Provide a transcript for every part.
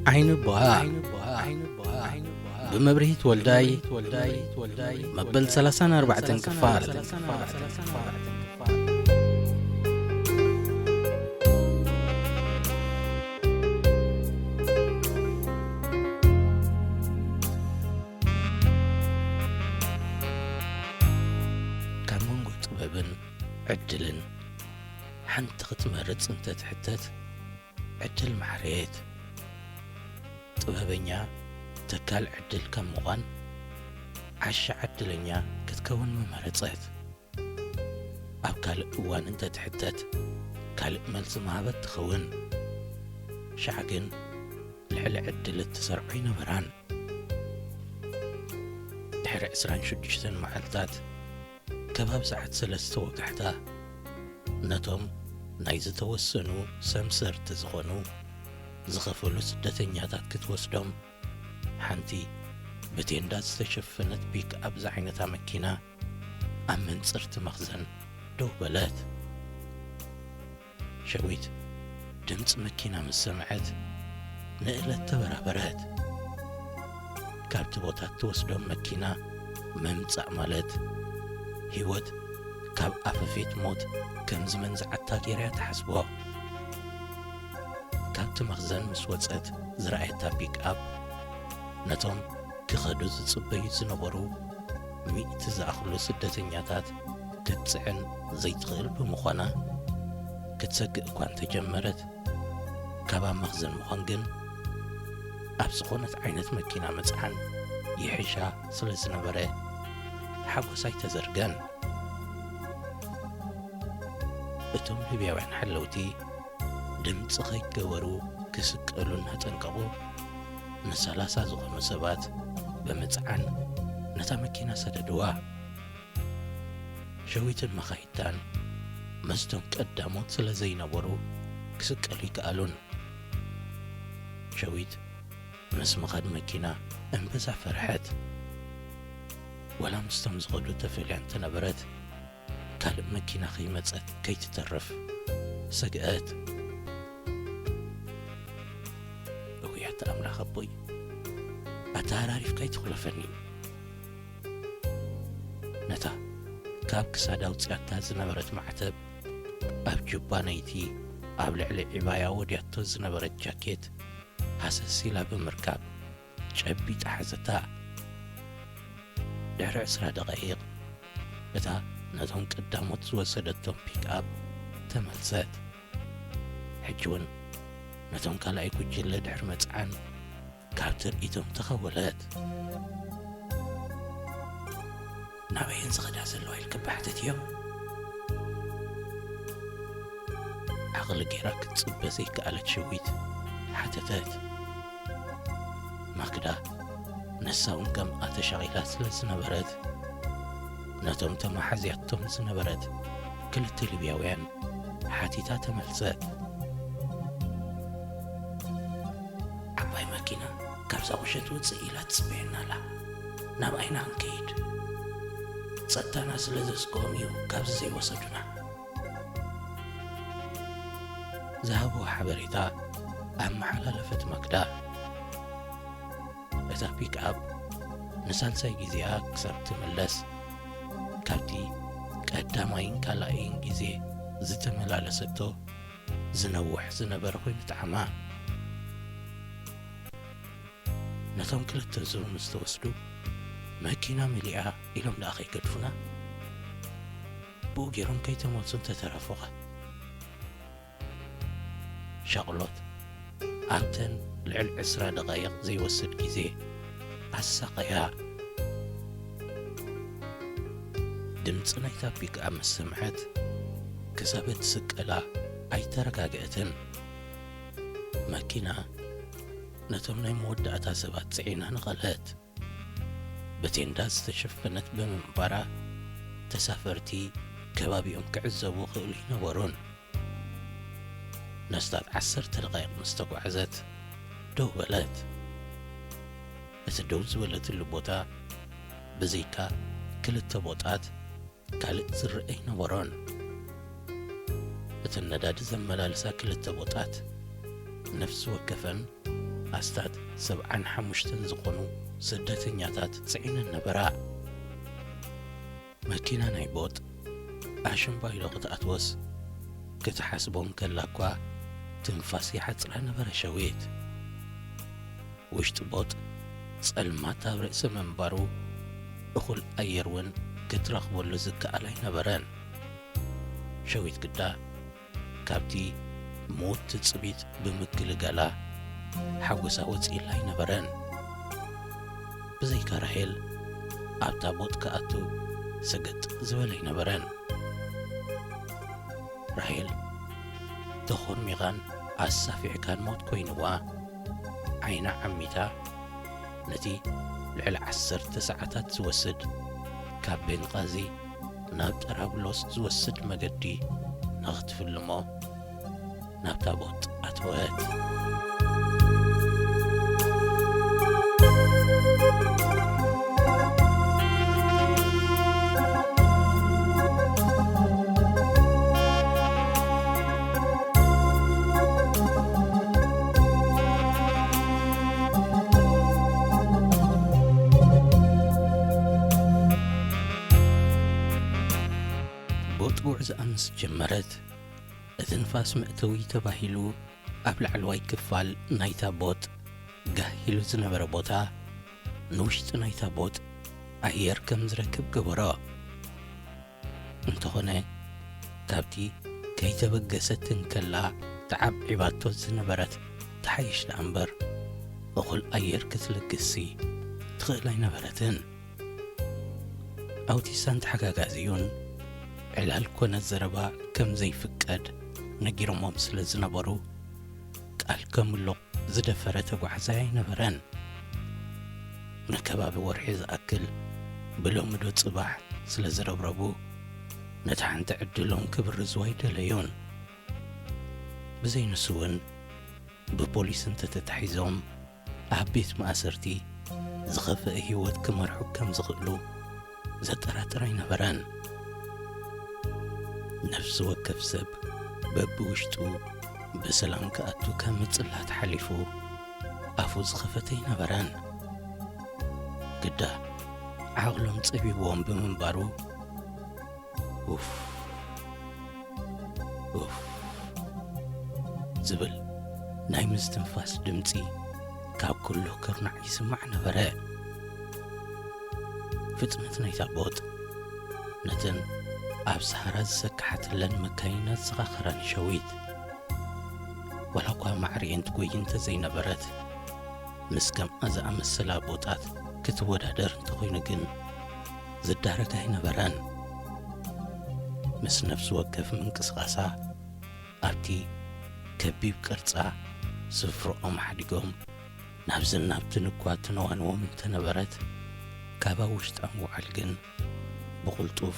ዓይኒ ቧ ብመብርሂት ወልዳይ መበል ሰላሳን ኣርባዕተን ክፋል። ካብ መንጎ ጥበብን ዕድልን ሓንቲ ክትመርጽ እንተትሕተት፣ ዕድል ምሓረየት። ጥበበኛ ተካል ዕድል ከም ምዃን፣ ዓሻ ዕድለኛ ክትከውን ምመረጸት። ኣብ ካልእ እዋን እንተትሕተት፣ ካልእ መልሲ ምሃበት ትኸውን። ሸዓ ግን ልዕሊ ዕድል እትሰርዖ ኣይነበራን። ድሕሪ ዕስራን ሽዱሽተን መዓልታት፣ ከባቢ ሰዓት ሰለስተ ወጋሕታ፣ ነቶም ናይ ዝተወሰኑ ሰምሰርቲ ዝኾኑ ዝኸፈሉ ስደተኛታት ክትወስዶም፣ ሓንቲ ብቴንዳ ዝተሸፈነት ፒክኣፕ ዝዓይነታ መኪና ኣብ መንጽርቲ መኽዘን ደው በለት። ሸዊት ድምጺ መኪና ምስ ሰምዐት፣ ንእለት ተበራበረት። ካብቲ ቦታ እትወስዶም መኪና ምምጻእ ማለት፣ ህይወት ካብ ኣፈፌት ሞት ከም ዝመንዝዓታ ገይራ እያ ትሓስቦ። ካብቲ መኽዘን ምስ ወጸት ዝረኣየታ ፒክኣፕ፣ ነቶም ክኸዱ ዝጽበዩ ዝነበሩ ሚእቲ ዝኣኽሉ ስደተኛታት ክትጽዕን ዘይትኽእል ብምዃና፣ ክትሰግእ እኳ እንተጀመረት፣ ካብ ኣብ መኽዘን ምዃን ግን፣ ኣብ ዝኾነት ዓይነት መኪና ምጽዓን ይሕሻ ስለ ዝነበረ፣ ሓጎሳ ኣይተዘርገን። እቶም ሊብያውያን ሓለውቲ፣ ድምጺ ከይገበሩ ክስቀሉ እናጠንቀቑ፣ ንሰላሳ ዝኾኑ ሰባት ብምጽዓን ነታ መኪና ሰደድዋ። ሸዊትን መኻይዳን ምስቶም ቀዳሞት ስለ ዘይነበሩ ክስቀሉ ይከኣሉን። ሸዊት ምስ ምኻድ መኪና እምብዛ ፈርሐት። ወላ ምስቶም ዝኸዱ ተፈልያ እንተነበረት፣ ካልእ መኪና ከይመጸት ከይትተርፍ ሰግአት። እውይ ኣታ ኣምላኽ ኣቦይ፣ ኣተሃራሪፍካ ኣይትኹለፈኒ። ነታ ካብ ክሳዳ ኣውጺኣታ ዝነበረት ማዕተብ ኣብ ጁባ ናይቲ ኣብ ልዕሊ ዒባያ ወድያቶ ዝነበረት ጃኬት ሃሰስ ኢላ ብምርካብ፣ ጨቢጣ ሓዘታ። ድሕሪ ዕስራ ደቓይቕ፣ እታ ነቶም ቀዳሞት ዝወሰደቶም ፒክኣፕ ተመልሰት። ሕጂ እውን ነቶም ካልኣይ ጉጅለ ድሕሪ ምጽዓን፣ ካብ ትርኢቶም ተኸወለት። ናበየን ዝኸዳ ዘለዋ ኢልኪ እባ ሕተትዮ? ዓቕሊ ገይራ ክትጽበ ዘይከኣለት ሸዊት ሓተተት። ማክዳ ንሳ እውን ከምኣ ተሻቒላ ስለ ዝነበረት፣ ነቶም ተመሓዝያቶም ዝነበረት ክልተ ሊብያውያን ሓቲታ ተመልሰት። ዓባይ መኪና ካብዛ ቁሸት ውፅእ ኢላ ትፅበየና ኣላ። ናብ ኣይና ክንከይድ? ጸጥታና ስለ ዘስግኦም እዩ ካብዚ ዘይወሰዱና። ዝሃብዎ ሓበሬታ ኣመሓላለፈት ማክዳ። እታ ፒክኣፕ ንሳልሳይ ግዜኣ ክሳብ ትምለስ፣ ካብቲ ቀዳማይን ካልኣይን ግዜ ዝተመላለሰቶ ዝነውሕ ዝነበረ ኮይኑ ጠዓማ። ነቶም ክልተ ዙር ምስ ተወስዱ፣ መኪና መሊኣ ኢሎም ደኣ ከይገድፉና? ብኡ ገይሮም ከይተመልሱ እንተተረፉኸ? ሻቕሎት ኣብተን ልዕሊ ዕስራ ደቓይቕ ዘይወስድ ግዜ ኣሳቐያ። ድምጺ ናይታ ፒክኣፕ ምስ ሰምዐት፣ ክሳብ እትስቀላ ኣይተረጋግአትን። መኪና ነቶም ናይ መወዳእታ ሰባት ጽዒና ነቐለት። ብቴንዳ ዝተሸፈነት ብምንባራ፣ ተሳፈርቲ ከባቢኦም ክዕዘቡ ክእሉ ኣይነበሩን። ነስታት ዓሰርተ ደቓይቕ ምስ ተጓዕዘት፣ ደው በለት። እቲ ደው ዝበለትሉ ቦታ ብዘይካ ክልተ ቦጣት ካልእ ዝረአ ኣይነበሮን። እተን ነዳዲ ዘመላልሳ ክልተ ቦጣት ነፍሲ ወከፈን ኣስታት ሰብዓን ሓሙሽተን ዝኾኑ ስደተኛታት ጽዒነን ነበራ። መኪና ናይ ቦጥ ኣሽምባይሎ ክትኣትወስ ክትሓስቦ እንከላ እኳ ትንፋስ ይሓጽራ ነበረ ሸዊት። ውሽጢ ቦጥ ጸልማት ኣብ ርእሲ ምንባሩ እኹል ኣየር እውን ክትረኽበሉ ዝከኣል ኣይነበረን። ሸዊት ግዳ ካብቲ ምዉት ትጽቢት ብምግልጋላ ሓጎሳ ወጺእላ ኣይነበረን። ብዘይካ ራሄል ኣብታ ቦጥ ክኣቱ ሰገጥ ዝበለ ኣይነበረን። ራሄል ተኾርሚቓን ኣሳፊዕካን ሞት ኮይንዋ ዓይና ዓሚታ ነቲ ልዕሊ ዓሰርተ ሰዓታት ዝወስድ ካብ ቤንቓዚ ናብ ጠራብሎስ ዝወስድ መገዲ ንኽትፍልሞ ናብታ ቦጥ ኣተወት። ቦጥ ጉዕዞኣ ምስ ጀመረት፣ እቲ ንፋስ መእተዊ ተባሂሉ ኣብ ላዕለዋይ ክፋል ናይታ ቦጥ ጋህ ኢሉ ዝነበረ ቦታ፣ ንውሽጢ ናይታ ቦጥ ኣየር ከም ዝረክብ ገበሮ። እንተኾነ፣ ካብቲ ከይተበገሰት እንከላ ተዓብዒባቶ ዝነበረት ትሓይሽ ደኣ እምበር፣ እኹል ኣየር ክትልግስሲ ትኽእል ኣይነበረትን። ኣውቲሳን ተሓጋጋዚኡን ዕላል ኮነ ዘረባ ከም ዘይፍቀድ ነጊሮሞም ስለ ዝነበሩ፣ ቃል ከምልቕ ዝደፈረ ተጓዓዛይ ኣይነበረን። ንከባቢ ወርሒ ዝኣክል ብሎሚ ዶ ጽባሕ ስለ ዝረብረቡ፣ ነታ ሓንቲ ዕድሎም ክብርዝዋ ኣይደለዩን። ብዘይ ንሱ እውን ብፖሊስ እንተተታሒዞም፣ ኣብ ቤት ማእሰርቲ ዝኸፍአ ህይወት ክመርሑ ከም ዝኽእሉ ዘጠራጥር ኣይነበረን። ነፍሲ ወከፍ ሰብ በብውሽጡ ብሰላም ክኣቱ ከም ምጽላት ሓሊፉ ኣፉ ዝኸፈተ ኣይነበረን። ግዳ ዓቕሎም ጸቢብዎም ብምንባሩ፣ ኡፍ፣ ኡፍ ዝብል ናይ ምስትንፋስ ድምጺ ካብ ኩሉ ኩርናዕ ይስማዕ ነበረ። ፍጥነት ናይታ ቦጥ ነተን ኣብ ሰሃራ ዝሰክሓትለን መካይን ኣዘኻኸራን ሸዊት። ዋላ እኳ ማዕሪኤን ትጎይ እንተዘይነበረት፣ ምስ ከምኣ ዝኣመሰላ ቦጣት ክትወዳደር እንተኾይኑ ግን ዝዳረግ ኣይነበረን። ምስ ነፍሲ ወከፍ ምንቅስቓሳ ኣብቲ ከቢብ ቅርጻ ስፍርኦም ሓዲጎም ናብዝን ናብትን እኳ ትነዋንዎም እንተነበረት፣ ካብ ኣብ ውሽጣ ምውዓል ግን ብቕልጡፍ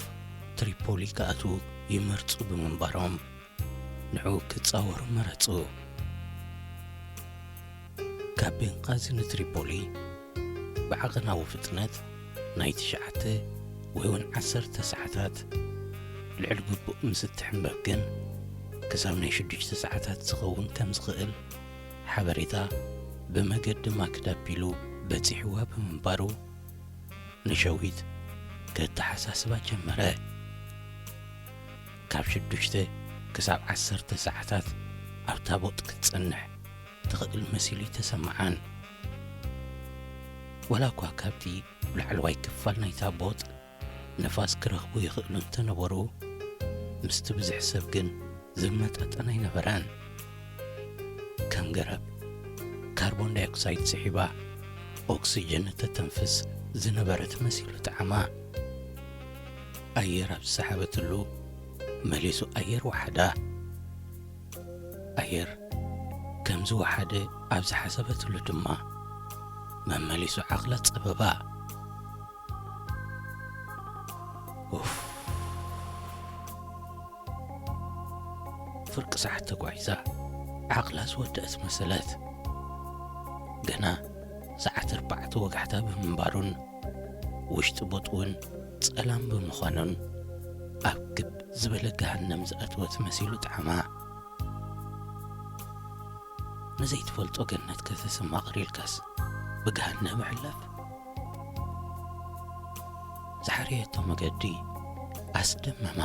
ትሪፖሊ ክኣትዉ ይመርጹ ብምንባሮም፣ ንዕኡ ክጻወሩ መረጹ። ካብ ቤንቓዚ ንትሪፖሊ ብዓቐናዊ ፍጥነት ናይ ትሽዓተ ወይ እውን ዓሰርተ ሰዓታት ልዕሊ ግቡእ ምስ እትሕምበብ ግን፣ ክሳብ ናይ ሽዱሽተ ሰዓታት ዝኸውን ከም ዝኽእል ሓበሬታ ብመገዲ ማክዳ ኣቢሉ በጺሕዋ ብምንባሩ፣ ንሸዊት ከተሓሳስባ ጀመረ። ካብ ሽዱሽተ ክሳብ ዓሰርተ ሰዓታት ኣብታ ቦጥ ክትጸንሕ ትኽእል መሲሉ ይተሰምዓን። ዋላ እኳ ካብቲ ላዕለዋይ ክፋል ናይታ ቦጥ ነፋስ ክረኽቡ ይኽእሉ እንተነበሩ፣ ምስቲ ብዙሕ ሰብ ግን ዝመጣጠን ኣይነበረን። ከም ገረብ ካርቦን ዳይኦክሳይድ ስሒባ ኦክስጅን እተተንፍስ ዝነበረት መሲሉ ጠዓማ። ኣየር ኣብ ዝሰሓበትሉ መሊሱ ኣየር ወሓዳ። ኣየር ከም ዝወሓደ ኣብ ዝሓሰበትሉ ድማ መመሊሱ ዓቕላ ጸበባ። ኡፍ። ፍርቂ ሰዓት ተጓዒዛ ዓቕላ ዝወደአት መሰለት። ገና ሰዓት ኣርባዕተ ወጋሕታ ብምንባሩን ውሽጢ ቦጥ እውን ጸላም ብምዃኑን ኣብ ግብ ዝበለ ገሃነም ዝኣተወት መሲሉ ጠዓማ። ንዘይትፈልጦ ገነት ከተሰማቕር ኢልካስ ብገሃነም ሕለፍ። ዝሓረየቶ መገዲ ኣስደመማ።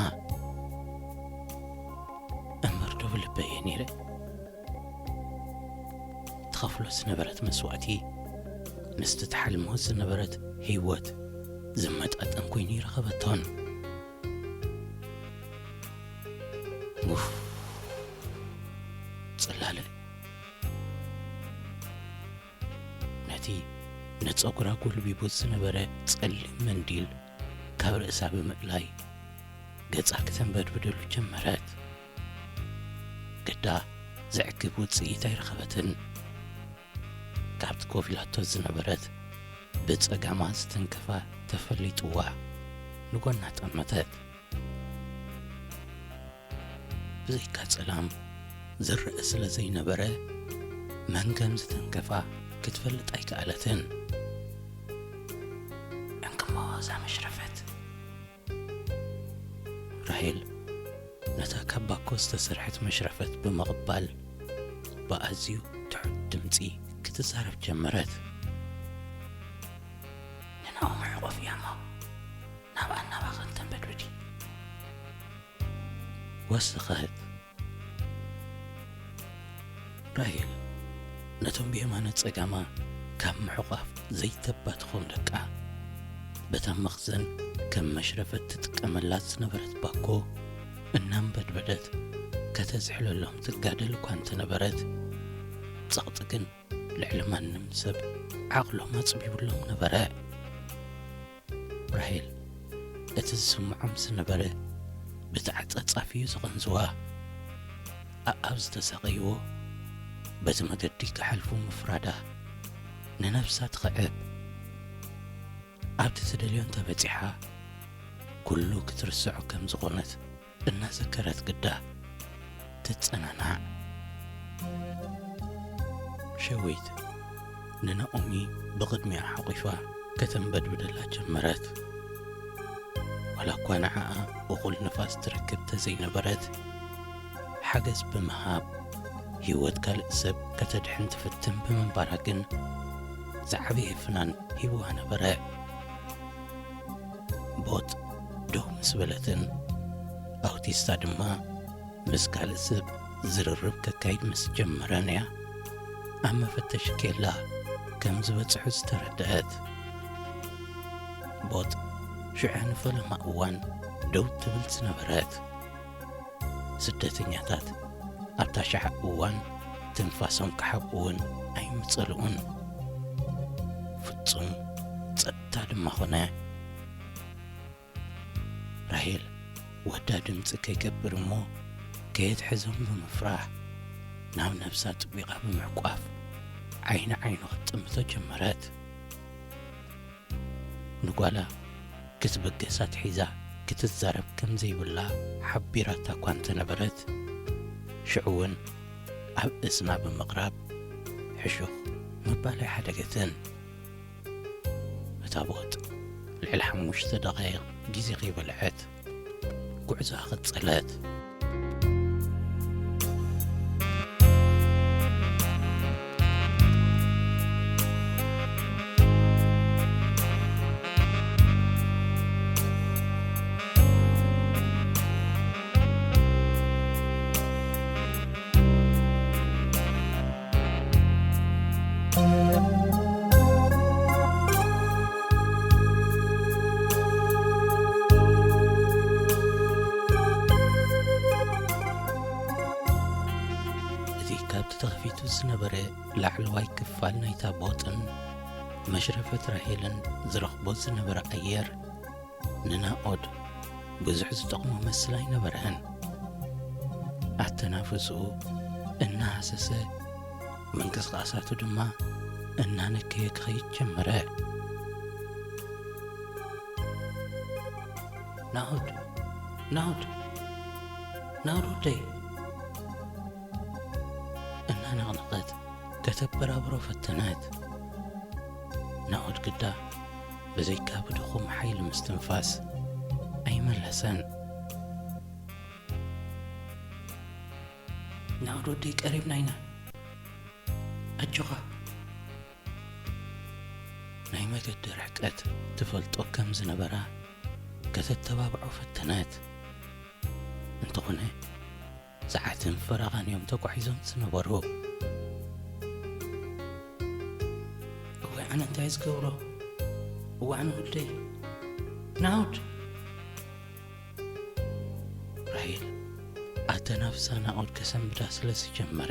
እምበር ዶ ብልበይ እየ ነይረ። ትኸፍሎ ዝነበረት መስዋእቲ ምስቲ ትሓልሞ ዝነበረት ህይወት ዝመጣጠን ኮይኑ ይረኸበቶን። ኡፍ፣ ጽላለ። ነቲ ንጸጉራ ጎልቢቡ ዝነበረ ጸሊም መንዲል ካብ ርእሳ ብምእላይ ገጻ ክተንበድብደሉ ጀመረት። ግዳ ዘዕግብ ውጽኢት ኣይረኸበትን። ካብቲ ኮፍ ኢላቶ ዝነበረት ብጸጋማ ዝተንከፋ ተፈሊጥዋ ንጎና ጠመተት። ብዘይካ ጸላም ዝረአ ስለ ዘይነበረ መን ከም ዝተንከፋ ክትፈልጥ ኣይከኣለትን። እንክሞ እዛ መሽረፈት። ራሄል ነታ ካብ ባኮ ዝተሰርሐት መሽረፈት ብምቕባል ብኣዝዩ ትሑት ድምጺ ክትዛረብ ጀመረት። ንናኡ መሕቆፍ እያ እሞ ናብኣ ናባኸን ተንበድብዲ። ወሰኸት። ራሄል ነቶም ብየማነ ጸጋማ ካብ ምሕቋፍ ዘይተባትኾም ደቃ በታ መኽዘን ከም መሽረፈት ትጥቀመላ ዝነበረት ባኮ እናንበድበደት ከተዝሕለሎም ትጋደል እኳ እንተነበረት፣ ጸቕጢ ግን ልዕሊ ማንም ሰብ ዓቕሎም ኣጽቢቡሎም ነበረ። ራሄል እቲ ዝስምዖም ዝነበረ ብተዓጻጻፊ እዩ ዝቕንዝዋ። ኣኣብ ዝተሳቐይዎ በቲ መገዲ ክሓልፉ ምፍራዳ ንነብሳ ትኽዕብ። ኣብቲ ትደልዮ እንተበጺሓ ኩሉ ክትርስዖ ከም ዝኾነት እናዘከረት ግዳ ትጸናናዕ። ሸዊት ንናኦሚ ብቕድሚኣ ሓቒፋ ከተንበድብደላ ጀመረት። ዋላ እኳ ንዓኣ እኹል ንፋስ ትረክብ ተዘይነበረት፣ ሓገዝ ብምሃብ ህይወት ካልእ ሰብ ከተድሕን ትፍትን ብምንባራ ግን ዝዓበየ ፍናን ሂብዋ ነበረ። ቦጥ ደው ምስ በለትን ኣውቲስታ ድማ ምስ ካልእ ሰብ ዝርርብ ከካይድ ምስ ጀመረን እያ ኣብ መፈተሺ ኬላ ከም ዝበጽሑ ዝተረድአት። ቦጥ ሽዑ ንፈለማ እዋን ደው ትብል ዝነበረት። ስደተኛታት ኣብታ ሻዕ እዋን ትንፋሶም ክሓብኡ እውን ኣይምጸልኡን። ፍጹም ጸጥታ ድማ ኾነ። ራሄል ወዳ ድምጺ ከይገብር እሞ ከየትሕዞም ብምፍራህ ናብ ነብሳ ጥቢቓ ብምሕቋፍ ዓይኒ ዓይኑ ክትጥምቶ ጀመረት። ንጓላ ክትብገስ ኣትሒዛ ክትዛረብ ከም ዘይብላ ሓቢራታ እኳ እንተነበረት፣ ሽዑ እውን ኣብ እዝና ብምቕራብ ሕሹኽ ምባል ኣይሓደገትን። እታ ቦጥ ልዕሊ ሓሙሽተ ደቓይቕ ግዜ ከይበልዐት ጉዕዞኣ ቀጸለት። እቲ ካብቲ ተኸፊቱ ዝነበረ ላዕለዋይ ክፋል ናይታ ቦጥን መሽረፈት ራሄልን ዝረኽቦ ዝነበረ ኣየር ንናኦድ ብዙሕ ዝጠቕሞ መስል ኣይነበረን። ኣተናፍስኡ እናሃሰሰ፣ ምንቅስቓሳቱ ድማ እናነከየ ክኸይድ ጀመረ። ናኦድ፣ ናኦድ፣ ናኦድ ወደይ፣ እናነቕነቐት ከተበራብሮ ፈተነት። ናኦድ ግዳ ብዘይካ ብድኹም ሓይሊ ምስትንፋስ ኣይመለሰን። ናኦድ ወደይ፣ ቀሪብና ኢና። ኣጆኻ። ናይ መገዲ ርሕቀት ትፈልጦ ከም ዝነበራ ከተተባብዖ ፈተነት። እንተኾነ፣ ሰዓትን ፈረቓን እዮም ተጓዒዞም ዝነበሩ። እዋይ፣ ኣነ እንታይ ዝገብሮ? እዋይ፣ ኣነ ወደይ። ናውድ! ራሄል ኣተናፍሳ ናኦድ ከሰንብዳ ስለ ዝጀመረ፣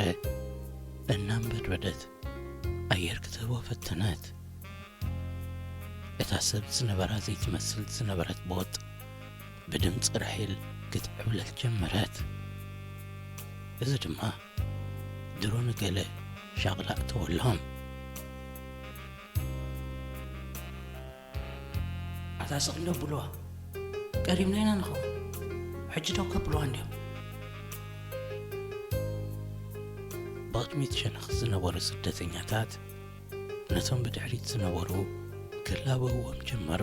እናንበድበደት ኣየር ክትህቦ ፈተነት። እታ ሰብ ዝነበራ ዘይትመስል ዝነበረት ቦጥ ብድምፂ ራሄል ክትዕብለል ጀመረት። እዚ ድማ ድሮ ንገለ ሻቕላ እተወሎም። ኣታ ስቕ እንዶ ብልዋ፣ ቀሪብና ኢና ንኸውን። ሕጂ ደው ከብልዋ እንድዮም። ብቕድሚት ሸነኽ ዝነበሩ ስደተኛታት ነቶም ብድሕሪት ዝነበሩ ክላበውዎም ጀመሩ።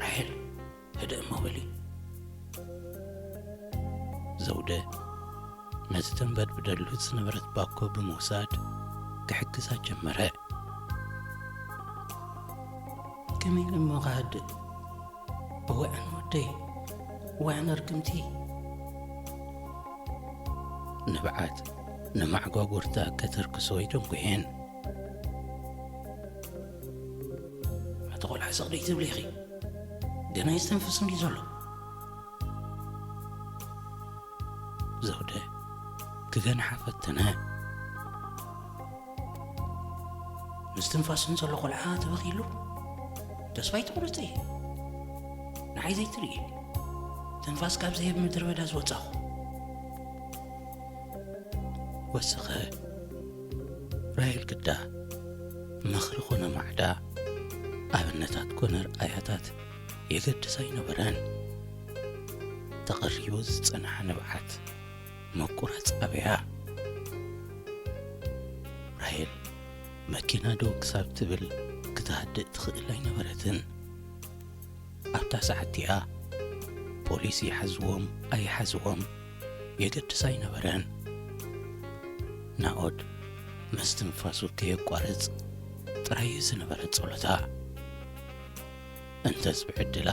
ራሄል፣ ህድእ እሞ በሊ። ዘውደ ነቲ ተንበድብደሉ ዝነበረት ባኮ ብምውሳድ ክሕግዛ ጀመረ። ከመይ ኢለ እሞ ክሃድእ? እዋዕን ወደይ፣ እዋዕን ርግምቲ። ንብዓት ንማዕጓጉርታ ከተርክሶ ይደንጉየን። ኣቲ ቆልዓ ስቕ ደይ ትብሊ ኢኺ? ገና ይስተንፍስ እንዲ ዘሎ። ዘውደ ክገንሓ ፈተነ። ምስትንፋስ እንዘሎ ቆልዓ ተበኺሉ? ተስፋ ኣይትቑረጺ። ንዓይ ዘይትርኢ፣ ትንፋስ ካብ ዘይህብ ምድረ በዳ ዝወጻኹ። ወሰኸ። ራሄል ግዳ ምኽሪ ኮነ ማዕዳ፣ ኣብነታት ኮነ ርኣያታት የገድስ ኣይነበረን። ተቐሪቡ ዝጸንሓ ንብዓት መቁረጽ ኣበያ። ራሄል መኪና ደው ክሳብ ትብል ክትሃድእ ትኽእል ኣይነበረትን። ኣብታ ሰዓት እቲኣ ፖሊስ ይሓዝዎም ኣይሓዝዎም የገድስ ኣይነበረን። ናኦድ ምስትንፋሱ ከየቋርጽ ጥራይ እዩ ዝነበረ ጸሎታ። እንተስ ብዕድላ፣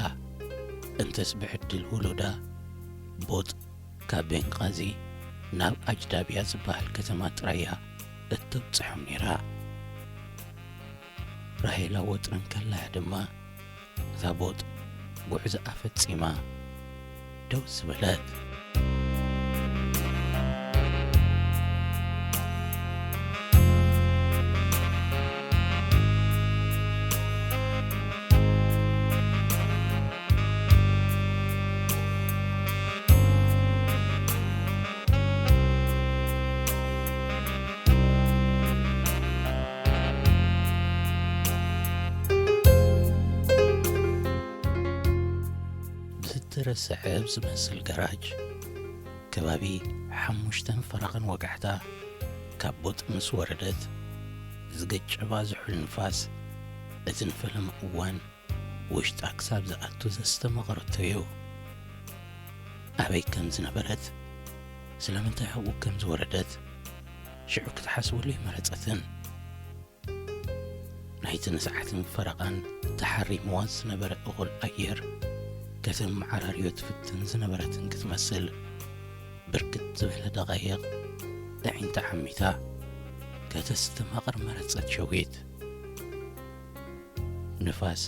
እንተስ ብዕድል ውሉዳ፣ ቦጥ ካብ ቤንቃዚ ናብ ኣጅዳብያ ዝበሃል ከተማ ጥራይ እያ እተብጽሖም ነይራ። ራሄል ኣብ ወጥሪ እንከላ እያ ድማ እታ ቦጥ ጉዕዞኣ ፈጺማ ደው ዝበለት። ብዝተረስዐ ኣብ ዝመስል ገራጅ፣ ከባቢ ሓሙሽተን ፈረቓን ወጋሕታ፣ ካብ ቦጥ ምስ ወረደት፣ ዝገጨባ ዝሑል ንፋስ፣ እቲ ንፈለማ እዋን ውሽጣ ክሳብ ዝኣቱ ዘስተማቐረቶ እዩ። ኣበይ ከም ዝነበረት፣ ስለምንታይ ኣብኡ ከም ዝወረደት፣ ሽዑ ክትሓስበሉ ኣይመረጸትን። ናይቲ ንሰዓትን ፈረቓን ተሓሪምዋ ዝነበረ እኹል ኣየር ከተመዓራርዮ ትፍትን ዝነበረትን ክትመስል፣ ብርክት ዝበለ ደቓይቕ ኣዒንታ ዓሚታ ከተስተማቕር መረጸት ሸዊት። ንፋስ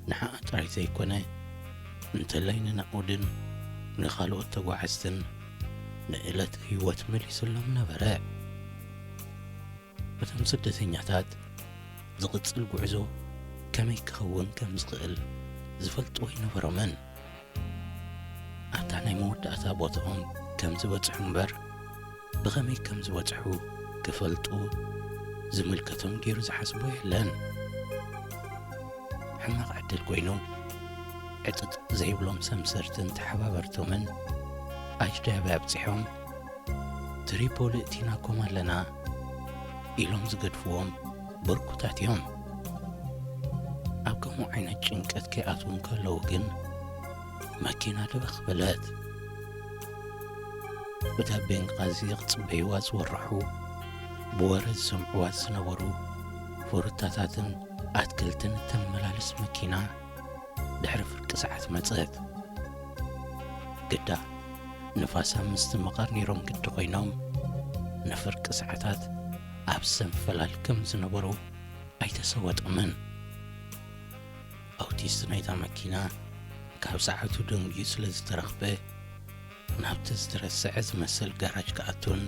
ንዓኣ ጥራይ ዘይኮነ፣ እንተላይ ንናኦድን ንኻልኦት ተጓዓዝትን ንዕለት ህይወት መሊሱሎም ነበረ። እቶም ስደተኛታት ዝቕጽል ጉዕዞ ከመይ ክኸውን ከም ዝኽእል ዝፈልጥዎ ኣይነበሮምን። ኣብታ ናይ መወዳእታ ቦታኦም ከም ዝበጽሑ እምበር፣ ብኸመይ ከም ዝበጽሑ ክፈልጡ ዝምልከቶም ገይሩ ዝሓስቦ የለን። ሕማቕ ዕድል ኮይኑ፣ ዕጥጥ ዘይብሎም ሰምሰርትን ተሓባበርቶምን ኣጅዳቢ ኣብጺሖም፣ ትሪፖሊ እቲናኩም ኣለና ኢሎም ዝገድፍዎም ብርኩታት እዮም። ኣብ ከምኡ ዓይነት ጭንቀት ከይኣትዉ እንከለዉ ግን፣ መኪና ደበኽ በለት። እታ ብእንቃዚ ክጽበይዋ ዝወርሑ፣ ብወረ ዝሰምዕዋ ዝነበሩ ፍሩታታትን ኣትክልትን እተመላልስ መኪና ድሕሪ ፍርቂ ሰዓት መጸት። ግዳ ንፋሳ ምስቲ መቓር ነይሮም ግዲ ኮይኖም፣ ንፍርቂ ሰዓታት ኣብ ሰንፈላል ከም ዝነበሩ ኣይተሰወጦምን። ኣውቲስት ናይታ መኪና ካብ ሰዓቱ ደንጊዩ ስለ ዝተረኽበ፣ ናብቲ ዝተረስዐ ዝመስል ጋራጅ ክኣቱን፣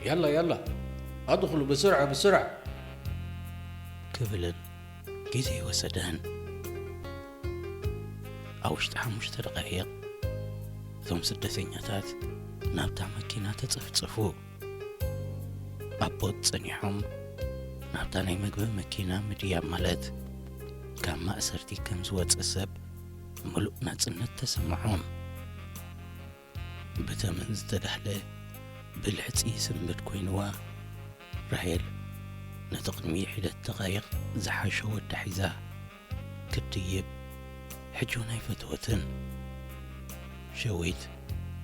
ያላ ያላ፣ ኣድኹሉ ብስርዓ ብስርዓ፣ ክብልን ግዜ ይወሰደን። ኣብ ውሽጢ ሓሙሽተ ደቓይቕ እቶም ስደተኛታት ናብታ መኪና ተጸፍጸፉ። ኣብ ቦጥ ጸኒሖም ናብታ ናይ መግቢ መኪና ምድያብ ማለት ካብ ማእሰርቲ ከም ዝወጸ ሰብ ምሉእ ናጽነት ተሰምዖም። ብተመን ዝተዳህለ ብልሕጺ ይስንብድ ኮይንዋ፣ ራሄል ነቲ ቅድሚ ሒደት ደቓይቕ ዝሓሸ ወዳ ሒዛ ክትድይብ ሕጂ እውን ኣይፈተወትን። ሸዊት፣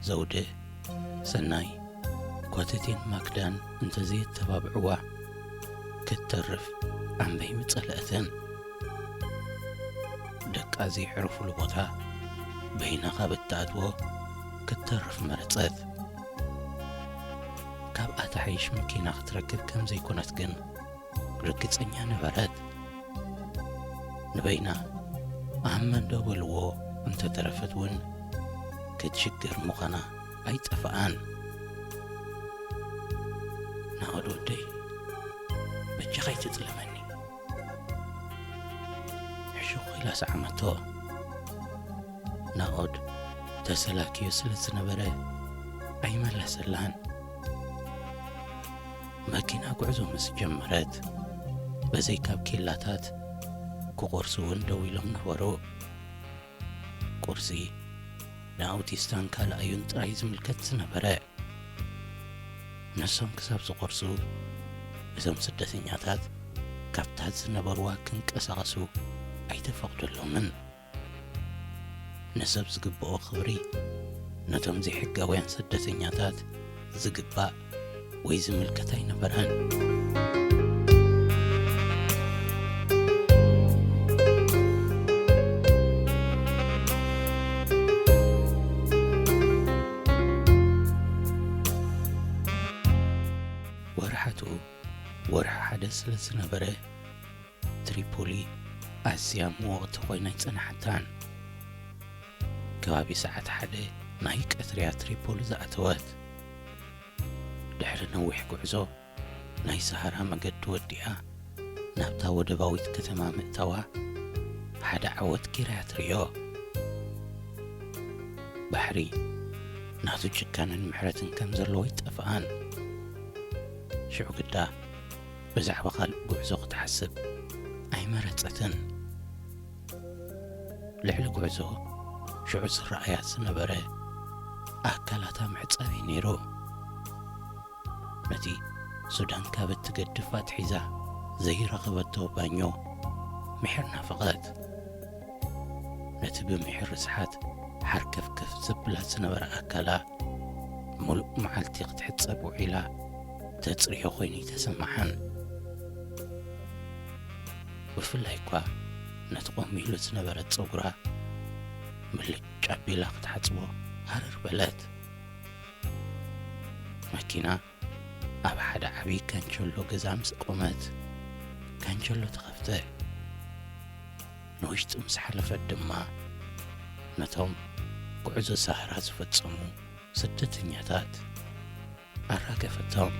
ዘውደ፣ ሰናይ፣ ኳተቴን ማክዳን እንተዘየተባብዕዋ ክትተርፍ ኣምበይ ምጸለእትን። ደቃ ዘይዕርፉሉ ቦታ በይና ካብ እትኣትዎ ክትተርፍ መረጸት። ካብኣ ትሓይሽ መኪና ክትረክብ ከም ዘይኮነት ግን ርግጸኛ ነበረት። ንበይና ኣመን ዶ በልዎ እንተተረፈት እውን ክትሽገር ምዃና ኣይጠፍኣን። ናኦድ ወደይ፣ በጃኻ ኣይትጥለመኒ። ሕሹኽ ኢላ ሰዓመቶ። ናኦድ ተሰላክዮ ስለ ዝነበረ ኣይመለሰላን። መኪና ጉዕዞ ምስ ጀመረት፣ በዘይ ካብ ኬላታት ክቑርሱ እውን ደው ኢሎም ነበሩ። ቁርሲ ንኣውቲስታን ካልኣዩን ጥራይ ዝምልከት ዝነበረ። ንሶም ክሳብ ዝቑርሱ፣ እዞም ስደተኛታት ካብታ ዝነበርዋ ክንቀሳቐሱ ኣይተፈቕደሎምን። ንሰብ ዝግብኦ ክብሪ ነቶም ዘይሕጋውያን ስደተኛታት ዝግባእ ወይ ዝምልከት ኣይነበረን። ወርሓቱ ወርሒ ሓደ ስለ ዝነበረ፣ ትሪፖሊ ኣዝያ ምውቕቲ ኮይና ኣይጸንሓታን። ከባቢ ሰዓት ሓደ ናይ ቀትርያ ትሪፖሊ ዝኣተወት። ድሕሪ ነዊሕ ጉዕዞ፣ ናይ ሰሃራ መገዲ ወዲኣ ናብታ ወደባዊት ከተማ ምእታዋ ሓደ ዓወት ጌራ እያ ትርእዮ። ባሕሪ ናቱ ጭካነን ምሕረትን ከም ዘለዎ ኣይጠፍኣን። ሽዑ ግዳ ብዛዕባ ካልእ ጉዕዞ ክትሓስብ ኣይመረጸትን። ልዕሊ ጉዕዞ ሽዑ ዝረኣያ ዝነበረ ኣካላታ መሕጸቢ ነይሩ። ነቲ ሱዳን ካብ እትገድፍ ኣትሒዛ ዘይረኸበቶ ባኞ ምሒር ናፈቐት። ነቲ ብምሒር ርስሓት ሓርከፍከፍ ዘብላ ዝነበረ ኣካላ፣ ምሉእ መዓልቲ ክትሕጸብ ውዒላ ተጽርዮ ኮይኑ ይተሰምዓን። ብፍላይ እኳ ነቲ ቆሚሉ ዝነበረ ጸጉራ ምልጭ ኣቢላ ክትሓጽቦ ሃረር በለት። መኪና ኣብ ሓደ ዓቢ ካንቸሎ ገዛ ምስ ቆመት፣ ካንቸሎ ተኸፍተ። ንውሽጢ ምስ ሓለፈት ድማ፣ ነቶም ጉዕዞ ሳህራ ዝፈጸሙ ስደተኛታት ኣራገፈቶም።